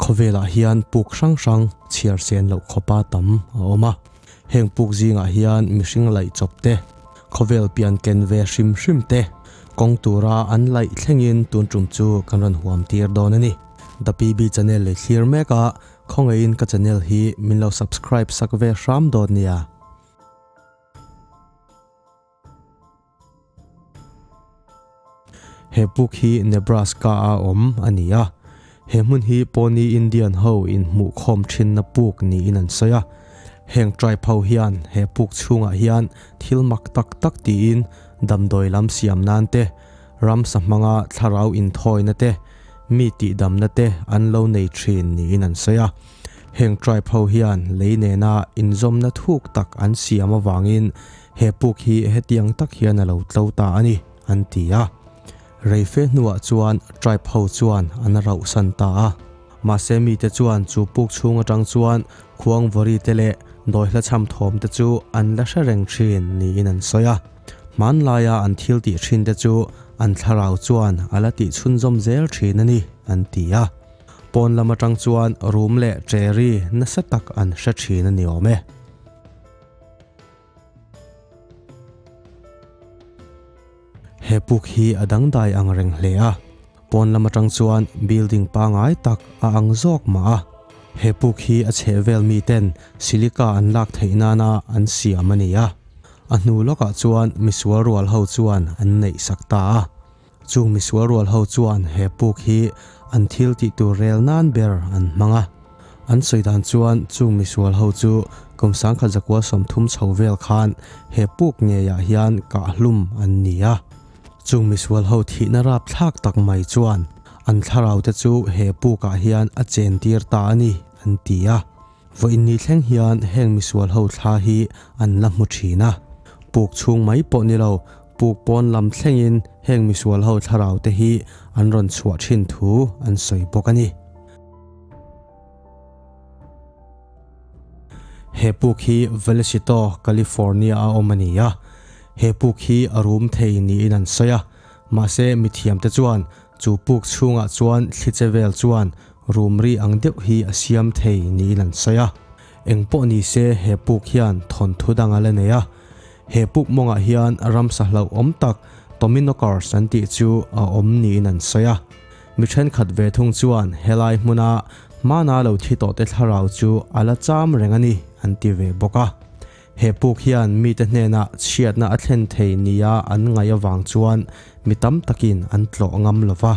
Khawvelah hian puk hrang hrang chhiar sen loh khawpa tam a awm a, heng puk zingah hian mihring laih chawp te, khawvel pian ken ve hrim hrim te, kawng tura an laih thlengin tun tum chu kan rawn huam tir dawn a ni. The PB channel leh thlir mek a, khawngaihin ka channel hi min lo subscribe sak ve hram dawn nia. He puk hi Nebraska a awm a ni a, he hmun hi Pawnee Indian ho inhmuhkhawm thinna puk niin an sawi a. Heng tribe ho hian he puk chhungah hian thil mak tak tak tiin damdawi lam siam nan te, ramsa hmanga thlarau inthawina te, mi tihdamna te an lo nei thin niin an sawi a. Heng tribe ho hian lei nena inzawmna thuk tak an siam avangin he puk hi hetiang tak hian a lo tlo ta a ni, an ti a. Reife hnuah chuan tribe ho chuan an rauhsan ta a. Mahse mite chuan chu puk chhung atang chuan khuang vawri te leh dawihla chham thawm te chu an la hre reng thin niin an sawi a. Hmanlaia an thil tih thin te chu an thlarau chuan a la tih chhunzawm zel thin a ni, an ti a. Pawn lam atang chuan rum leh cherry nasa tak an hre thin a ni awm e. He puk hi a dangdai ang reng hle a, pawn lam atang chuan building pangai tak a ang zawk mah a. He puk hi a chheh vel miten silica an lak theih nana an siam a ni a, a hnu lawkah chuan misual rual ho chuan an neih sak ta a. Chung misual rual ho chuan he puk hi an thil tih tur rel nan ber an hmang a. An sawi dan chuan chung misual ho chu kum sangkhat zakua 30 chho vel khan he puk ngeiah hian kah hlum an ni a. Chung misual ho thihna rap thlak tak mai chuan an thlarau te chu he pukah hian a chen tir ta a ni an ti a. Vawiin ni thleng hian heng misual ho thla hi an la hmu thin a. Puk chhung mai pawh ni lo, puk pawn lam thlengin heng misual ho thlarau te hi an rawn chhuah thin thu an sawi bawk a ni. He puk hi Vallecito, California a awm a ni a. He puk hi a rum thei niin an sawi a. Mahse mithiam te chuan chu puk chhungah chuan thli che vel chuan rum ri ang deuh hi a siam thei niin an sawi a. Eng pawh ni se he puk hian thawn thu dang a la nei a. He puk mawngah hian ramsa hlauh awm tak Tommyknockers an tih chu a awm niin an sawi a. Mi thenkhat ve thung chuan helai hmuna hmana lo thi tawh te thlarau chu a la cham reng a ni an ti ve bawk a. He puk hian mite hnenah chhiatna a thlen thei nia an ngaih avang chuan mi tam takin an tlawh ngam lova.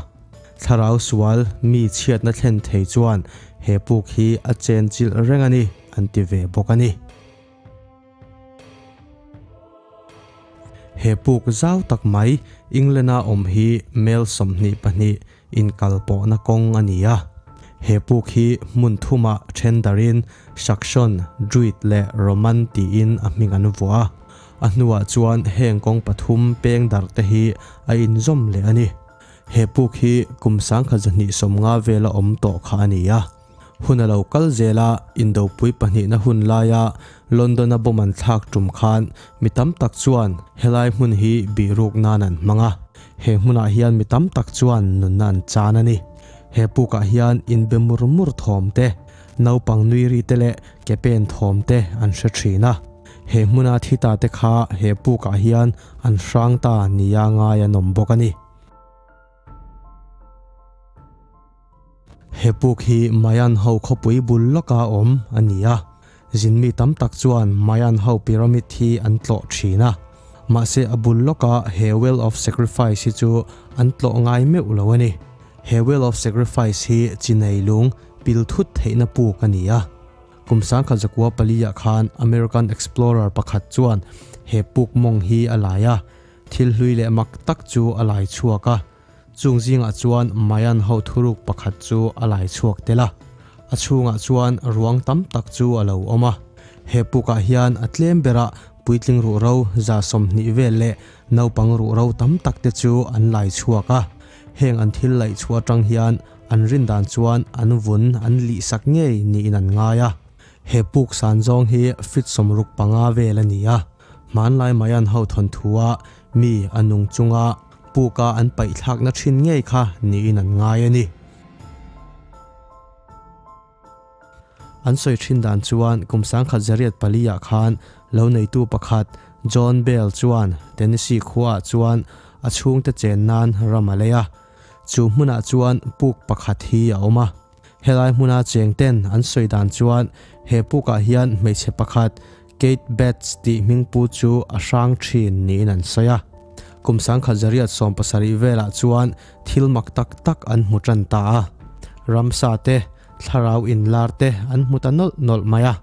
Thlarau sual mi chhiatna thlen thei chuan he puk hi a chen chilh reng a ni an ti ve bawk a ni. He puk zau tak mai England-a awm hi mel 22 inkal pawhna kawng a ni a. He puk hi hmun thumah then darin Saxon, Druid leh Roman tiin a hming an vuah a. A hnuah chuan heng kawng pathum peng dar te hi a inzawm leh a ni. He puk hi kum 1250 vela awm tawh kha a ni a. Hun a lo kal zela Indopui pahnihna hun laia London a bomb an thlak tum khan mi tam tak chuan helai hmun hi bihruk nan an hmang a. He hmunah hian mi tam tak chuan nunna an chan a ni. He pukah hian inbe mur mur thawm te, naupang nui ri te leh ke pen thawm te an hre thin a. He hmuna thi ta te kha he pukah hian an hrang ta nia ngai an awm bawk a ni. He puk hi Mayan ho khawpui bul lawka awm a ni a. Zin mi tam tak chuan Mayan ho pyramid hi an tlawh thin a. Mahse a bul lawka he Well of Sacrifice hi chu an tlawh ngai meuh lo a ni. He Well of Sacrifice hi chinei lung pil thut theihna puk a ni a. Kum 1904 khan American Explorer pakhat chuan he puk mawng hi a lai a. Thil hlui leh mak tak chu a lai chhuak a. Chung zingah chuan Mayan ho thuruk pakhat chu a lai chhuak tel a. A chhungah chuan ruang tam tak chu a lo awm a. He pukah hian a tlem berah puitling ruh ro 120 vel leh naupang ruh ro tam tak te chu an lai chhuak a. Heng an thil laih chhuah atang hian an rin dan chuan an vun an lih sak ngei niin an ngai a. He puk san zawng hi feet 65 vel a ni a. Hmanlai Mayan ho thawn thua mi a nung chunga puka an paih thlakna thin ngei kha niin an ngai a ni. An sawi thin dan chuan kum 1804 ah khan lo neitu pakhat John Bell chuan Tennessee khuaah chuan a chhungte chen nan ram a lei a. Chu hmunah chuan puk pakhat hi a awm a. Helai hmuna cheng ten an sawi dan chuan he pukah hian hmeichhe pakhat Kate Bates tih hmingpu chu a hrang thin niin an sawi a. Kum 1970 velah chuan thil mak tak tak an hmu tan ta a. Ramsa te, thlarau inlar te an hmu ta nawlh nawlh mai a.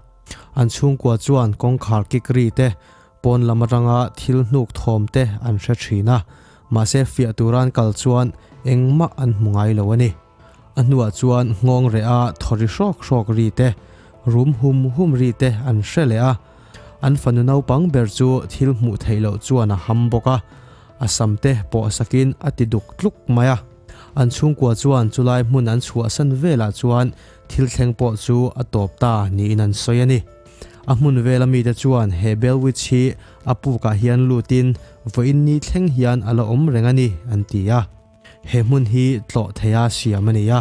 An chhungkua chuan kawngkhar kik ri te, pawn lam atanga thil hnuk thawm te an hre thin a, mahse fiah tura an kal chuan engmah an hmu ngai lo a ni. A hnuah chuan nghawng reh a thawri hrawk hrawk ri te, rum hum hum ri te an hre leh a. An fanu naupang ber chu thil hmuh theih loh chuan a ham bawk a, a sam te pawh sakin a ti duk tluk mai a. An chhungkua chuan chulai hmun an chhuahsan velah chuan thil thleng pawh chu a tawp ta niin an sawi a ni. A hmun vela mite chuan he Bell Witch hi a pukah hian lutin vawiin ni thleng hian a la awm reng a ni an ti a. He hmun hi tlawh theia siam a ni a,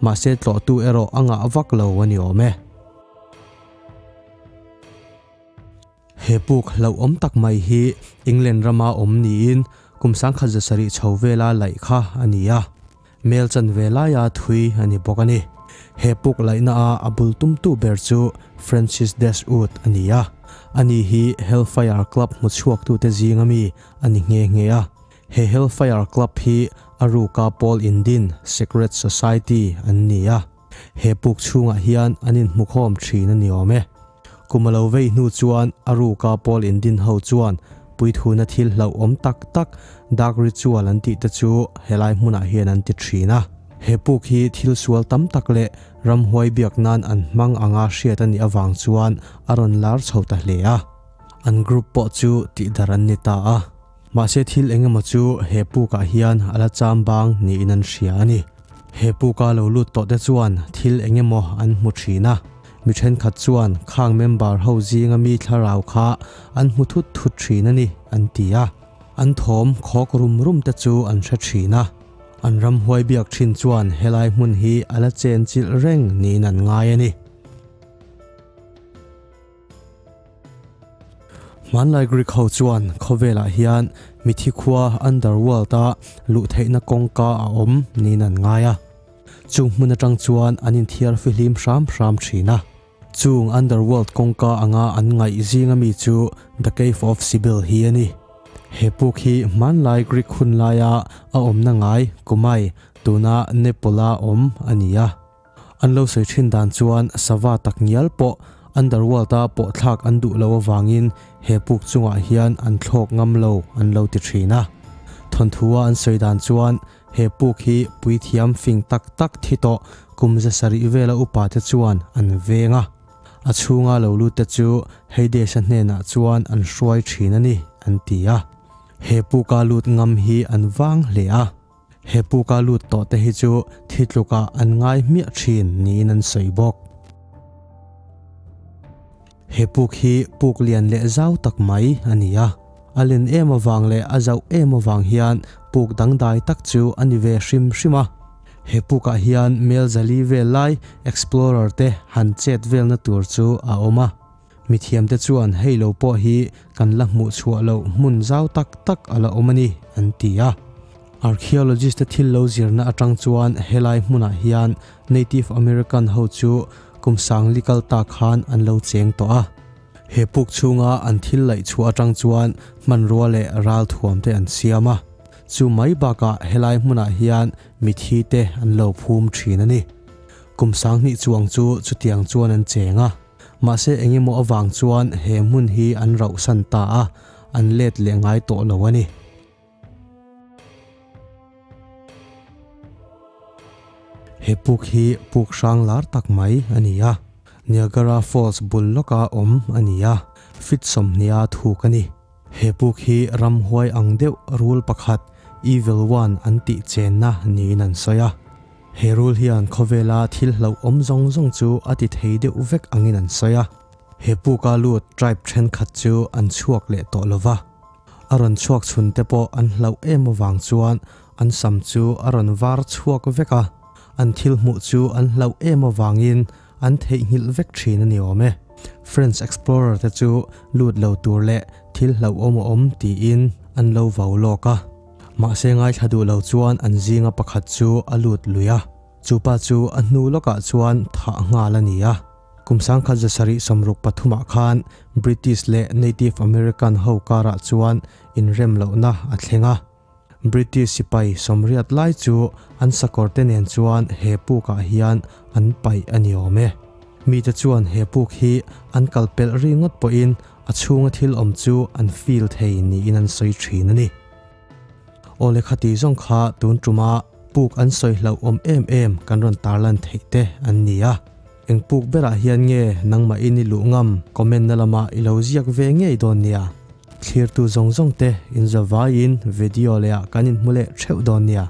mahse tlawhtu erawh a ngah vak lo a ni awm e. He puk hlauhawm tak mai hi England rama awm niin kum 1700 chho vela laih kha a ni a, mel chanve laia thui a ni bawk a ni. He puk laihna a a bul tumtu ber chu Francis Dashwood a ni a, ani hi Hellfire Club hmuchhuaktute zinga mi a ni nghe nghe a. He Hellfire Club hi a ruka pawl indin Secret Society an ni a, he puk chhungah hian an inhmukhawm thin a ni awm e. Kum a lo vei hnu chuan a ruka pawl indin ho chuan puithuna thil hlauhawm tak tak dark ritual an tih te chu helai hmunah hian an ti thin a. He puk hi thil sual tam tak leh ramhuai biak nan an hmang anga hriat a nih avang chuan a rawn lar chho ta hle a. An group pawh chu tihdar an ni ta a. Mahse thil eng emaw chu he pukah hian a la cham bang niin an hria a ni. He puka lo lut tawh te chuan thil eng emaw an hmu thin a, mi thenkhat chuan khang member ho zinga mi thlarau kha an hmu thut thut thin a ni an ti a. An thawm khawk rum rum te chu an hre thin a. An ramhuai biak thin chuan helai hmun hi a la chen chilh reng niin an ngai a ni. Hmanlai Greek ho chuan khawvelah hian mithi khua underworld a luh theihna kawngka a awm niin an ngai a. Chung hmun atang chuan an inthiar fihlim hram hram thin a. Chung underworld kawngka anga an ngaih zinga mi chu The Cave of Sibyl hi a ni. He puk hi hmanlai Greek hun laia a awmna ngai Cumae tuna Nepal-a awm a ni a. An lo sawi thin dan chuan sava tak ngial pawh underworld-a pawh thlak an duh lo avangin he puk chungah hian an thlawk ngam lo an lo ti thin a. Thawnthua an sawi dan chuan he puk hi puithiam fing tak tak thi tawh kum 700 vela upa te chuan an veng a. A chhunga lo lut te chu Hades-a hnenah chuan an hruai thin a ni an ti a. He puka lut ngam hi an vang hle a. He puka lut tawh te hi chu thi tlukah an ngai hmiah thin niin an sawi bawk. He puk hi puk lian leh zau tak mai a ni a, a len em avang leh a zauh em avang hian puk dangdai tak chu a ni ve hrim hrim a. He pukah hian mel zali vel lai explorer te han chet velna tur chu a awm a. Mithiamte chuan hei lo pawh hi kan la hmuh chhuah loh hmun zau tak tak a la awm a ni, an ti a. Archaeologist te thil lo zirna atang chuan helai hmunah hian Native American ho chu kum sangli kal ta khan an lo cheng tawh a. He puk chhunga an thil laih chhuah atang chuan hmanrua leh ral thuam te an siam a. Chu mai bakah helai hmunah hian mithi te an lo phum thin a ni. Kum 2000 chuang chu chutiang chuan an cheng a. Mahse engemaw avang chuan he hmun hi an rauhsan ta a, an let leh ngai tawh lo a ni. He puk hi puk hrang lar tak mai a ni a, Niagara Falls bul lawka awm a ni a, feet 20 thuk a ni. He puk hi ramhuai ang deuh rul pakhat Evil One an tih chenna niin an sawi a. He rul hian khawvela thil hlauhawm zawng zawng chu a ti thei deuh vek angin an sawi a. He puka lut tribe thenkhat chu an chhuak leh tawh lova. A rawn chhuak chhun te pawh an hlauh em avang chuan an sam chu a rawn var chhuak vek a. An thil hmuh chu an hlauh em avangin an theihnghilh vek thin a ni awm e. French explorer te chu lut lo tur leh thil hlauhawm a awm tiin an lo vau lawk a. Mahse ngaithla duh lo chuan an zinga pakhat chu a lut lui a. Chupa chu a hnu lawkah chuan thah nghal a ni a. Kum 1763 ah khan British leh Native American ho karah chuan inrem lohna a thleng a. British sipai 80 lai chu an sakawr te nen chuan he pukah hian an paih a ni awm e. Mite chuan he puk hi an kal pelh ri ngawt pawhin a chhunga thil awm chu an feel thei niin an sawi thin a ni. Aw lehkha tih zawng kha tun tuma puk an sawi hlauh awm em em kan rawn tarlan theih te an ni a. Eng puk berah hian nge nangmah in i luh ngam comment na lamah i lo ziak ve ngei dawn nia. Thlirtu zawng zawng te in zavaiin video leh ah kan inhmu leh theuh dawn nia.